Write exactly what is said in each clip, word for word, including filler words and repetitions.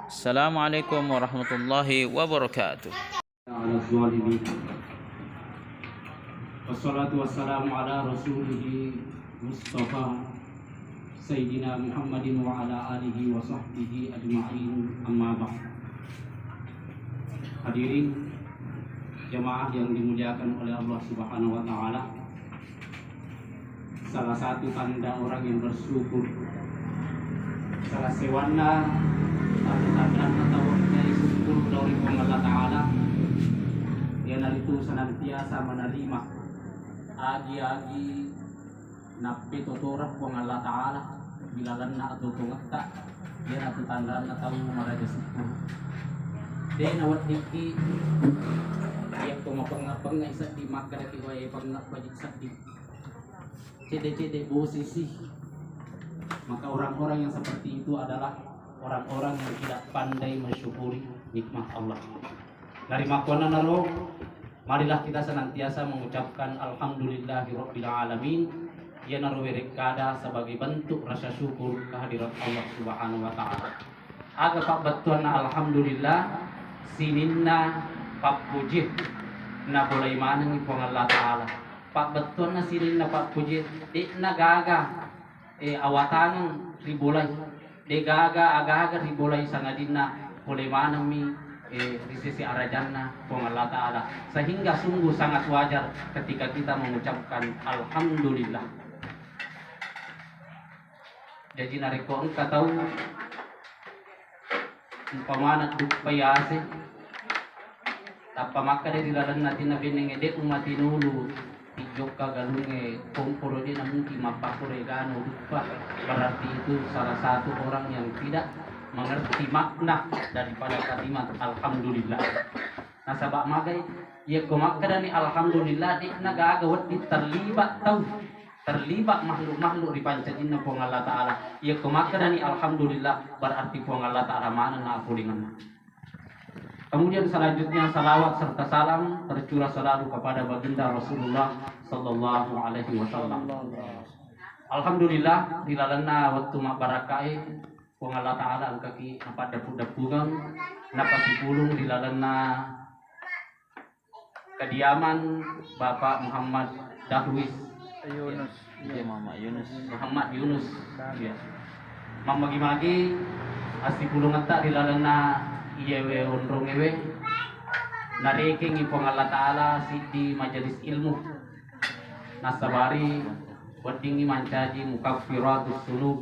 Assalamualaikum warahmatullahi wabarakatuh. على الظالمين. والصلاة والسلام على رسوله المصطفى سيدنا محمد وعلى آله وصحبه أجمعين، أما بعد. Hadirin jamaah yang dimuliakan oleh Allah Subhanahu wa Ta'ala, salah satu tanda orang yang bersyukur, salah sewanna tanda-tanda tau yang syukur dari Puang Allah Ta'ala, iyanaritu senantiasa menerima agi-agi nappetotoreng Puang Allah Ta'ala ilalenna atuo-tuongetta. Iyanatu tandanna tau maraja syukur. De' naweddikki iyakko mapengnga-pengngai seddi, makkedaki wae pengnga baji seddi. Cedde-cedde bosi sih. Maka orang-orang yang seperti itu adalah orang-orang yang tidak pandai mensyukuri nikmat Allah. Narimakkuannanaro, marilah kita senantiasa mengucapkan alhamdulillahirabbil alamin. Iyanaro werekkada sebagai bentuk rasa syukur kehadirat Allah Subhanahu wa Ta'ala. Aga pabbettuanna alhamdulillah? Sininna pappuji nabolai manengngi Puang Allah Ta'ala. Pabbettuanna sininna pappuji, de'na gaga, eh, awatangeng ribolai, de'gaga aga-aga ribolai, sangadinna pole manengmi, eh, ri sisi arajanna Puang Allah Ta'ala, sehingga sungguh sangat wajar ketika kita mengucapkan alhamdulillah. Jaji narekko engka tau umpamana duppai ase, tappa makkeda ri lalenna atinna benengnge, de' umatinulu tijokka galungnge komporo, de' namungkin mappakkoro egana uduppa, berarti itu salah satu orang yang tidak mengerti makna daripada kalimat alhamdulillah. Nasaba magai, iyakko makkedani alhamdulillah, de'na gaga wedding terlibat tau, terlibat makhluk-makhluk ri pancajinna Puang Allah Ta'ala. Iyakko makkedani alhamdulillah, berarti Puang Allah Ta'ala maneng na apolingenna. Kemudian selanjutnya, salawat serta salam tercurah selalu kepada baginda Rasulullah sallallahu alaihi wasallam. Alhamdulillah, ri lalenna wettu mabbarakkae, Puang Allah Ta'ala engkaki napaddeppu-deppungeng, napasipulung ri lalenna kediaman Bapak Muhammad Darwis. Yunus. Iya, Muhammad Yunus. Muhammad Yunus. Iya. Mammagi-magi assipulungetta ri lalenna iyewe onrongewe, narekengngi Puang Allah Ta'ala siddi majelis ilmu. Nassabari weddingngi mancaji mukaffiratus sunub,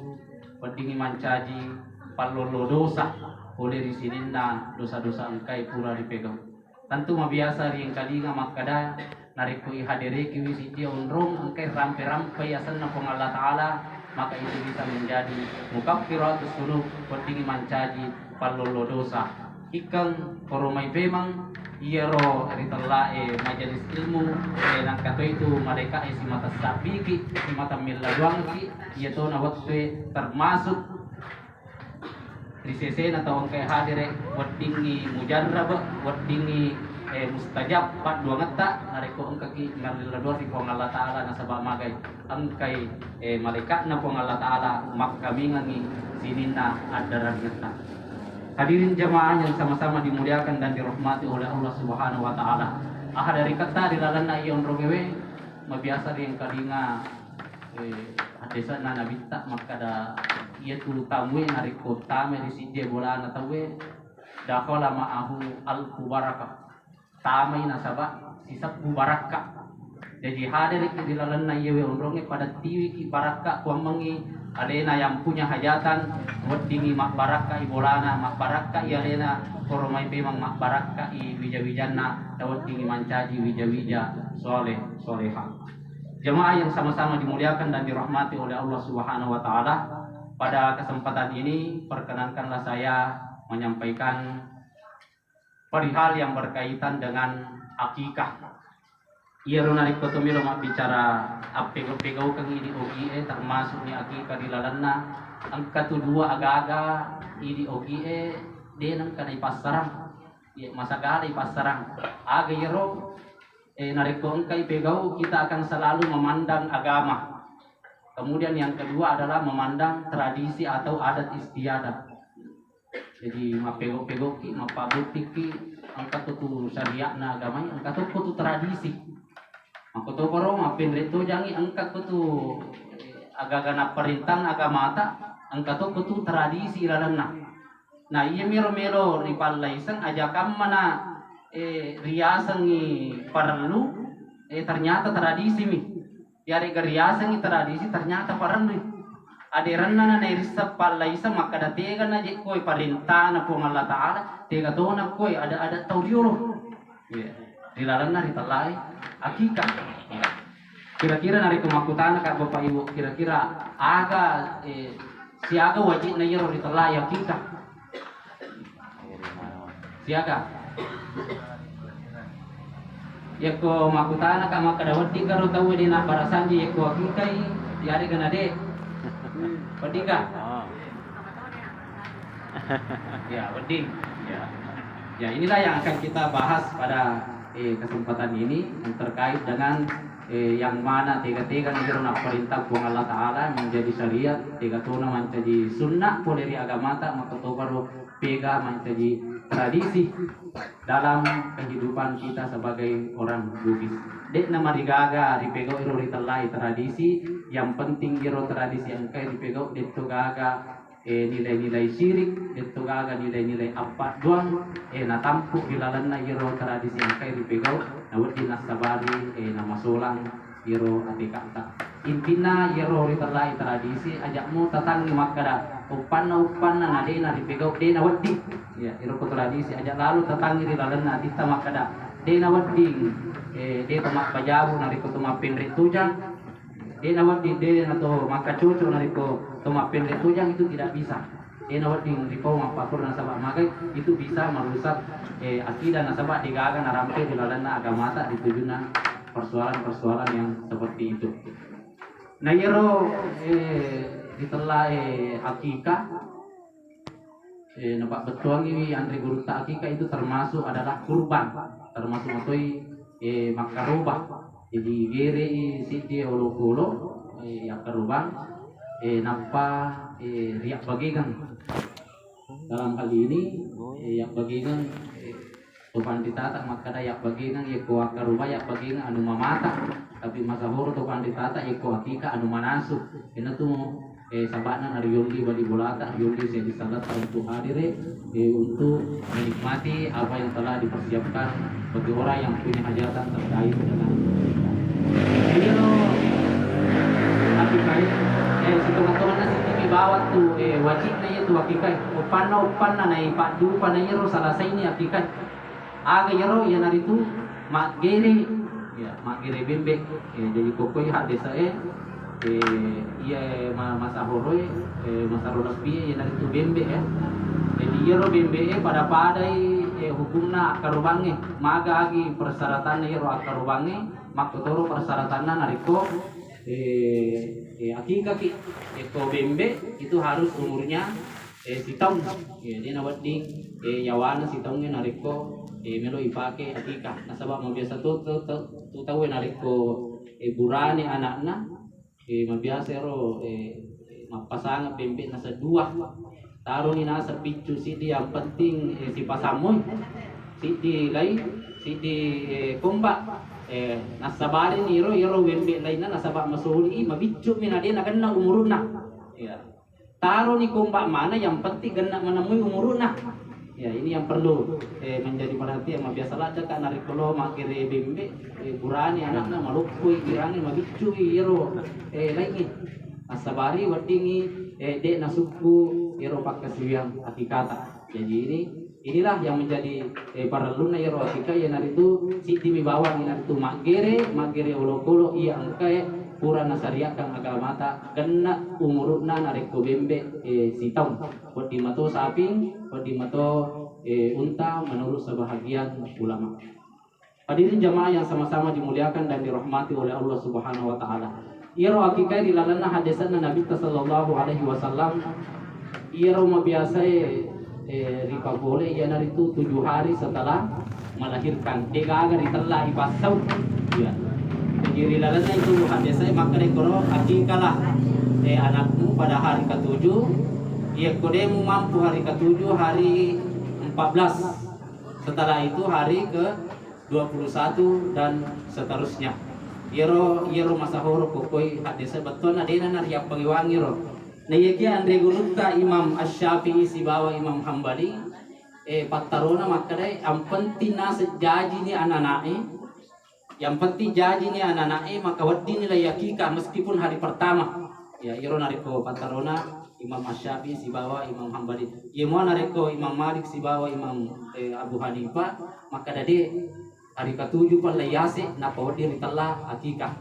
weddingngi mancaji pallollo dosa pole ri sininna dosa-dosa engkae pura ripegau. Tentu mabiasa riengkalinga makkeda, narekko ihaderekiwi siddi onrong engkae rampe-rampe asenna Puang Allah Ta'ala, maka itu bisa menjadi mukaffiratus sunub, weddingngi mancaji pallollo dosa. Ikkeng koromai pemeng iyaro ritellae majelis ilmu, eh, nangka to itu malaika'e simata sabbiki, simata melladuangki, iya tona wettue termasuk ri sesena tau engkae hadere, weddingngi mujarrab, weddingngi, eh, mustajab padduangetta, narekko engkaki marilla doang ri Puang Allah Ta'ala, nasaba magai engkai, eh, malaikatna Puang Allah Ta'ala makkamingengngi sininna addarangetta. Hadirin jamaah yang sama-sama dimuliakan dan dirahmati oleh Allah Subhanahu wa Ta'ala. Aha dari ketta ri lalenna iya onrongewe, mabiasa ri engkalinga eh, haddese'na Nabitta makkeda, iyatu tamue narekko tama ri siddi bolana tauwe, dakhala ma'ahu alfu barakah. Tamai nasaba sisebbu barakka. Jaji, hadereki ri lalenna iyewe onrongnge, pada tiwiki barakka, kuammengngi alena yang punya hajatan, weddingngi mabbarakkai bolana, mabbarakkai alena, koromai pemeng mabbarakkai wija-wijanna, taweddingngi mancaji wija-wija soleh, soleha. Jemaah yang sama-sama dimuliakan dan dirahmati oleh Allah Subhanahu wa Ta'ala, pada kesempatan ini perkenankanlah saya menyampaikan perihal yang berkaitan dengan akikah. Iyaro narekko to melo mabbicara appegau-pegaukeng idi ogie, termasukni akikah ri lalenna, engka tu dua agaga idi ogie de nengka naipassarang. Iya, masagala ipassarang. Aga iyaro Eh, narekko engkai pegau, kita akan selalu memandang agama. Kemudian yang kedua adalah memandang tradisi atau adat istiadat. Jadi mappego-pegoki, mappabuttikki, engka ko tu syariatna agamai, engka tokko tu tradisi. Makkotoparo mappenre tojangi, engka ko tu aga-aga napparentang agamata, engka tokko tu tradisi ilalenna. Nah, iyamiro melo ripallaiseng, aja kammana, eh, riasengngi parellu, eh, ternyata tradisimi. Yarega riasengngi tradisi, ternyata parellui. Aderenna na nairisseng pallaiseng makkeda tegana je koe parentana Puang Allah Ta'ala, tega tona koe ada-ada tau riolo. Iya. Ri lalenna ritellai akikah. Iya. Kira-kira narekko makkutana ka Bapak Ibu, kira-kira aga, eh, siaga wajibna iyaro ritellai akikah? Siaga? Yakko makkutana ka makkeda wedding karo tau de nabbarasanji yakko akikai, yarega na de. Wedding ka? Ya, wedding. Ya. Ya, inilah yang akan kita bahas pada, eh, kesempatan ini yang terkait dengan, eh, yang mana tega-tega iro napparentah Puang Allah Ta'ala menjadi syariat, tega tona mancaji sunnah pole ri agamata, makkotoparo pega mancaji tradisi dalam kehidupan kita sebagai orang Bugis. De'na marigaga ripegau iro ritellai tradisi, yang penting iro tradisi engkai ripegau detto gaga eh, nilai-nilai syirik, detto gaga nilai-nilai appadduang, eh, natampu ri lalenna iyaro tradisi engkai ripegau, nawedding nassabari, eh, namasolang iyaro ateka'ta. Intinna iyaro ritellai tradisi, aja'mu tatangngi makkeda, uppanna-uppanna na de naripegau, de nawedding. Ya, iyaro ko tradisi, aja' lalo tatangngi ri lalenna atitta makkeda, de nawedding, eh, de to mappajabu narekko to mappenre tujang, De nawedding, de na to makkacoco narekko to mappenre tojang itu tidak bisa. De nawedding ripau mappakkoro nasaba magai itu bisa merusak, eh, akidah nasaba degaga narampe ri lalenna agamata ri tujunna persoalan-persoalan yang seperti itu. Nah, iyaro, eh, ritella, eh, akikah, Eh, napabbettuangiwi anre gurutta akikah itu termasuk adalah kurban, termasuk matoi, eh, makkaroba. Jadi gerei siddi olokolo, eh, yakkarobang, eh, nappa, eh, riabbagegeng. Dalam hal ini, eh, yabbagegeng, eh, To panritata makkeda yabbagengeng yekko akkaroba yabbagengeng anu mamata, tapi masahoro to panritata yekko akikah anu manasu. Iyanatu, eh, saba'na nariyolli bali bolata, riyolli seddi salata untuk hadire, eh, untuk menikmati apa yang telah dipersiapkan bagi orang yang punya hajatan terkait dengan akikah. Iyaro akikah, eh, sitonga-tonganna siddimi bawang tu, eh, wajibna iyatu akikah. Uppanna, uppanna naipaddupa na iyaro salasaini akikah. Aga iyaro? Iyanaritu maggere, ya, maggere bembe. Ya, jadi kokkoi haddesa e, eh, iya ma-, masahoro e, eh, masaro lebbi e, iyanaritu bembe, ya. Jadi iyaro bembe e pada-padai, eh, hukumna akkarobangnge. Maga agi persyaratanna iyaro akkarobangnge, makkotoro persyaratanna narekko, eh, eh, akikaki. Yekko bembe itu harus umurnya eh, sitaung. Eh, de nawedding, eh, yawana sitaungnge narekko, eh, melo ipake akikah. Nasaba mabiasa to, to, to, tu tauwe narekko, eh, burane anakna, eh, mabiasa ero, eh, mappasangeng bembe naseng dua. Taroni naseng biccu siddi, yang penting, eh, sipasammoi. Siddi lai, siddi, eh, komba. Eh, nassabarini ero, ero bembe lainna nasaba masoli, mabiccu mi na de nagenna umurunna. Iya. Taroni komba mana, yang penting genna menemui umuruna. Ya, ini yang perlu, eh, menjadi perhatian. Mabiasa ladde ka narekko lo maggere bembe, eh, burane anakna maloppoi, burane mabiccui iyaro, eh, laingnge. Assabari weddingngi, eh, de nasukku iyaro pakkasiwiang akikata. Jadi ini Inilah yang menjadi, eh, parellunna iyaro akikah, iyanaritu siddimi bawang, iyanaritu maggere, maggere olokolo iya engkae pura nasyariatkan agamata, genna umuru'na narekko bembe, eh, sitaung. Wedding mato saping, wedding mato, eh, unta, menurut sebahagian ulama. Hadirin jamaah yang sama-sama dimuliakan dan dirahmati oleh Allah Subhanahu wa Ta'ala. Iyaro akikae ri lalenna haddesanna Nabitta sallallahu alaihi wasallam, iyaro mabiasae, eh, ripapole iyanaritu tujuh hari setelah melahirkan. Degaga ritella ipassau. Iya. Jadi ri lalenna itu haddesae makkeda, "Kono akikalah, eh, anakmu pada hari ketujuh." Iya, ko de' mumampu hari ketujuh, hari empat belas. Setelah itu hari ke dua puluh satu dan seterusnya. Iyaro, iyaro masahoro kokoi haddese' bettuanna de'na nariappagiwangi ro. Na iyakiya anre gurutta Imam Asy-Syafi'i sibawa Imam Hambali, eh, pattarona makkedae, yang penting naseng jajini anana'e, yang penting jajini anana'e, maka weddinni lai akikah meskipun hari pertama. Ya, iyaro narekko pattarona Imam Asy-Syafi'i sibawa Imam Hambali. Iya mua narekko Imam Malik sibawa Imam, eh, Abu Hanifah, makkeda de', hari ketujuh pallai yase', nappa wedding ritella akikah.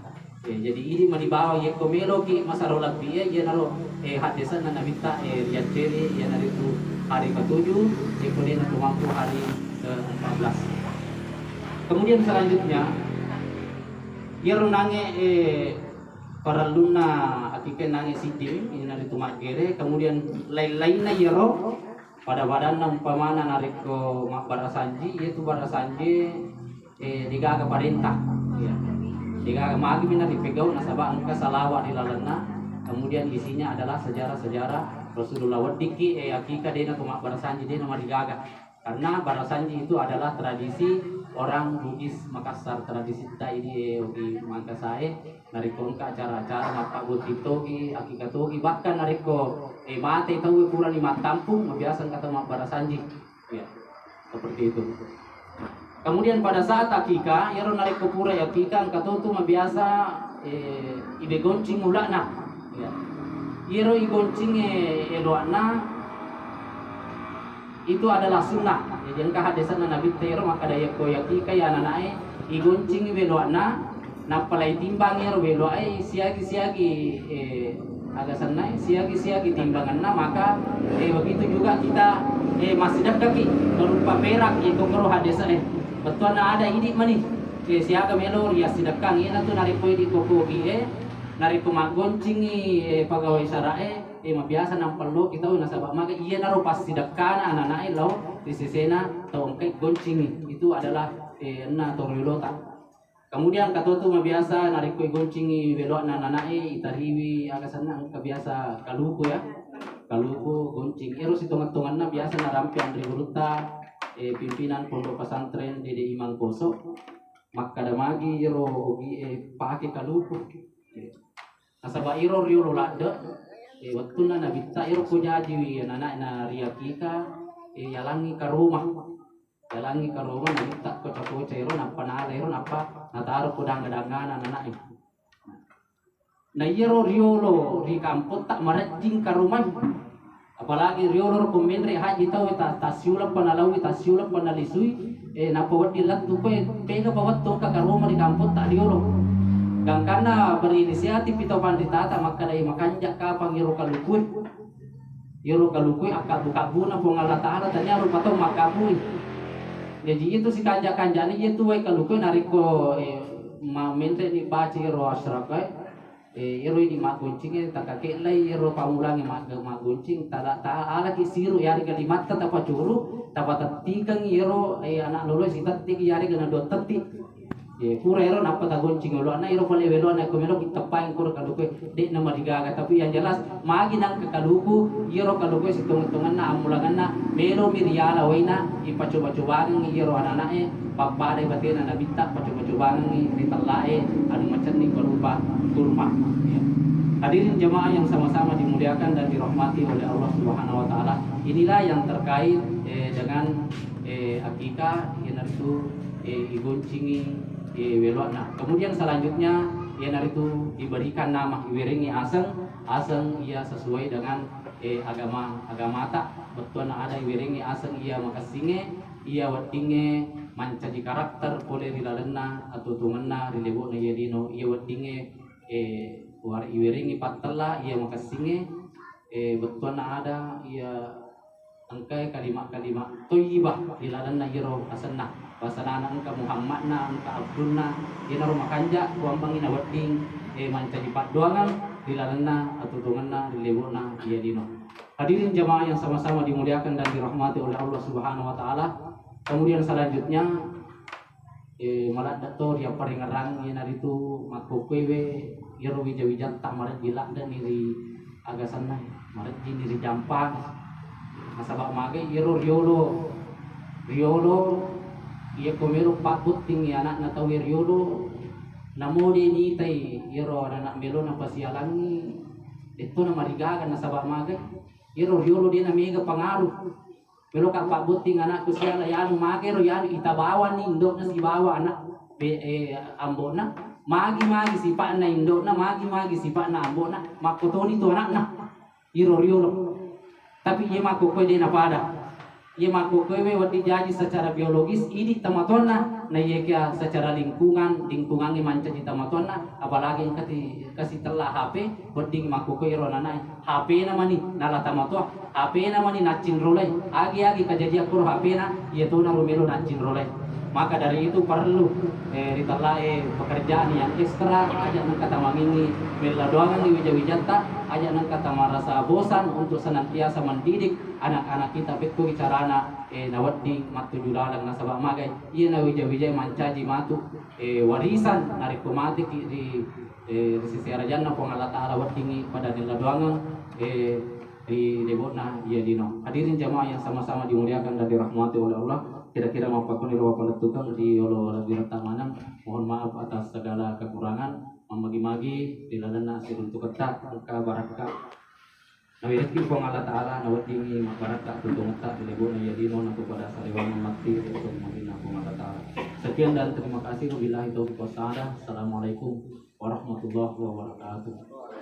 Eh, jadi idi' mani bawang, yekko meloki masaro lebbi e, iyanaro, eh, haddesanna Nabitta, eh, riacceri, iyanaritu hari ketujuh, yekko de'na tumampu hari ke empat belas. Kemudian selanjutnya, iyaro nange, eh, parellunna akikah nange siddi, iyanaritu maggere, kemudian lain-lainna iyaro, pada-padanna umpamana narekko mabbarasanji, iyatu barasanji, eh, de'gaga parenta. Iya. De'gaga, magi mi naripegau nasaba engka salawa' ri lalenna. Kemudian isinya adalah sejarah-sejarah Rasulullah. Weddikki, eh, akikah de'na ko mabbarasanji, de'na marigaga. Karena barasanji itu adalah tradisi orang Bugis Makassar, tradisitta idi, eh, di Mangkasae. Narekko engka acara-acara, mappabotting togi, akikah togi, bahkan narekko, eh, mate tauwe purani mattampung, mabiasa engka tau mabbarasanji. Ya, seperti itu. Kemudian pada saat akikah, iyaro narekko pura akikah, engka to tu mabiasa, eh, ibegoncing ula'na. Ya. Iyaro igoncing, eh, elo'na, itu adalah sunnah. Jadi engka haddesanna Nabitta ero makkeda, yakko yakikai anana'e, igoncingi welo'na, nappa laitimbang ero welo'e siagi-siagi, eh, aga sennae, siagi-siagi timbangenna, maka, eh, begitu juga kita, eh, massidekkaki berupa perak, iko koro haddesa'e. Bettuanna ada idi' mani, eh, siaga melo riassidekkang, iyanatu narekko idi' kokogi, eh, narekko maggoncingi, eh, pegawai sara'e, eh, mabiasa nampelloki tau, nasaba' maga iyanaro passidekkana anana'e lao ri sesena tau engkai goncingi. Itu adalah, eh, enna toro yolota. Kemudian engka to tu mabiasa narekko igoncingi welo'na anana'e, itariwi aga senna, engka biasa kaluku ya. Kaluku, goncing. Ero sitongeng-tongenna biasa narampe anre gurutta, eh, pimpinan Pondok Pesantren Dede Imang Koso. Makkeda magi ero ogi, eh, pake kaluku. Nasaba' iro riolo ladde', eh, wettunna Nabitta iro ko jajiwi anana'e na riakika, eh, yalangngi karoma. Yalangngi karoma, Nabitta koca-koca iro, nappa nala iro, nappa nataro ko danga-dangana anana'e. Na iyaro riolo ri kampotta marejjing karomai. Apalagi riolo ro ko menre' haji tau, ta-, tassiuleng pa nalaui, tassiuleng pa nalisui, eh, nappa wedding lettu koe, pega pa wettu engka karoma ri kampotta riolo. Gangkanna berinisiatif pi tau panritata makkedai, makanja' kapang iyaro kalukue. Iyaro kalukue akkabbu-kabbuna Puang Allah Ta'ala, tania rupa tau makkabbui. Jaji iyatu sikanja'-kanja'na iyatu wae kalukue narekko, eh, ma-, menre'ni baca iyaro asyraqae, eh, iyaro idi' maggoncingnge, takkake'lai iyaro pammulangnge mag-, maggoncing, tala-, ta-, alaki siru' yarega limatta tapacuru', tapatettikeng iyaro, eh, ana' loloe sitettiki yarega na dua tetti'. Ye, pura ero nappa tagoncing welo'na, ero pale welo'na, ko melo iteppaeng koro kalukue, de'na marigaga. Tapi yang jelas, magi nangka kaluku, iyaro kalukue sitongeng-tongenna, ammulangenna, melomi riala waina, ipacoba-cobangengngi iyaro anana'e, pappadai batena Nabitta, pacoba-cobangengngi ri tellae, anu macenning berupa kurma. Ya. Hadirin jamaah yang sama-sama dimuliakan dan dirahmati oleh Allah Subhanahu wa Ta'ala, inilah yang terkait, eh, dengan, eh, akikah, iyanaritu, eh, igoncingi, eh, welo'na. Kemudian selanjutnya, iyanaritu iberikan nama, iwerengngi aseng, aseng iya sesuai dengan, eh, agama, agamata. Bettuanna ada iwerengngi aseng iya makessingnge, iya weddingnge mancaji karakter pole ri lalenna atuo-tuongenna ri lebo'na iya lino, iya weddingnge, eh, ware-, iwerengngi pattella iya makessingnge, eh, bettuanna ada iya engkae kalima-kalima thayyibah ri lalenna iyaro asenna. Basanana engka Muhammadna, engka Abdunna, iyanaro makanja' kuammengngi nawedding, eh, mancaji paddoangeng ri lalenna atuo-tuongenna ri lebo'na iya lino. Hadirin jamaah yang sama-sama dimuliakan dan dirahmati oleh Allah Subhanahu wa Ta'ala. Kemudian selanjutnya, eh, maladde' to riapparengngerang iyanaritu makkokkoewe iyaro wija-wijatta marejji ladde'ni ri aga senna. Marejjini ri Jampang. Nasaba magai iyaro riolo, riolo iya ko melo pabbotting anakna tauwe riolo, namo de nitai iyaro anak melo napasialangi, detto namarigaga nasaba magai iyaro riolo de namega pangaruh. Meloka pabbotting anakku siala yanu magero yanu itabawani indokna sibawa anak be, eh, ambokna. Magi-magi sipakna indokna, magi-magi sipakna ambokna, makkotoni tu anakna. Iro riolo. Tapi iye makkokkoe de napada. Iye makkokkoe we wedding jaji secara biologis idi tamatoanna, na iye kia secara lingkungan, lingkungangnge mancaji tamatoanna, apalagi engka ti-, kasi tella H P, wedding makkokkoe iro nanae. H P na mani nala tamatoa, H P na mani naccinrolai. Agi-agi kajadian koro H P na, iye tona ro melo naccinrolai. Maka dari itu perlu, eh, ritellae pekerjaan yang ekstra, aja nengka tamangingi mella doangengngi wija-wijatta, aja nengka tamarasa bosan untuk senantiasa mendidik anak-anak kita pekko carana, eh, nawedding mattuju laleng nasaba magai. Iya na wija-wijai mancaji matu, eh, warisan narekko mateki ri, eh, ri sese arajanna Puang Allah Ta'ala weddingngi pada nella doangeng, eh, ri lebo'na iya lino. Hadirin jamaah yang sama-sama dimuliakan dan dirahmati oleh Allah, kira-kira mappakkoni ro palettukeng ri olo lebbi retta maneng. Mohon maaf atas segala kekurangan. Mammagi-magi ri lalenna siruntuketta engka barakka. Nawerekki Puang Allah Ta'ala naweddingngi mabbarakka tutungetta ri lebo'na iya lino napopada salewangeng matti ri oto mulinna Puang Allah Ta'ala. Sekian dan terima kasih. Wabillahi taufiq wassaada. Assalamualaikum warahmatullahi wabarakatuh.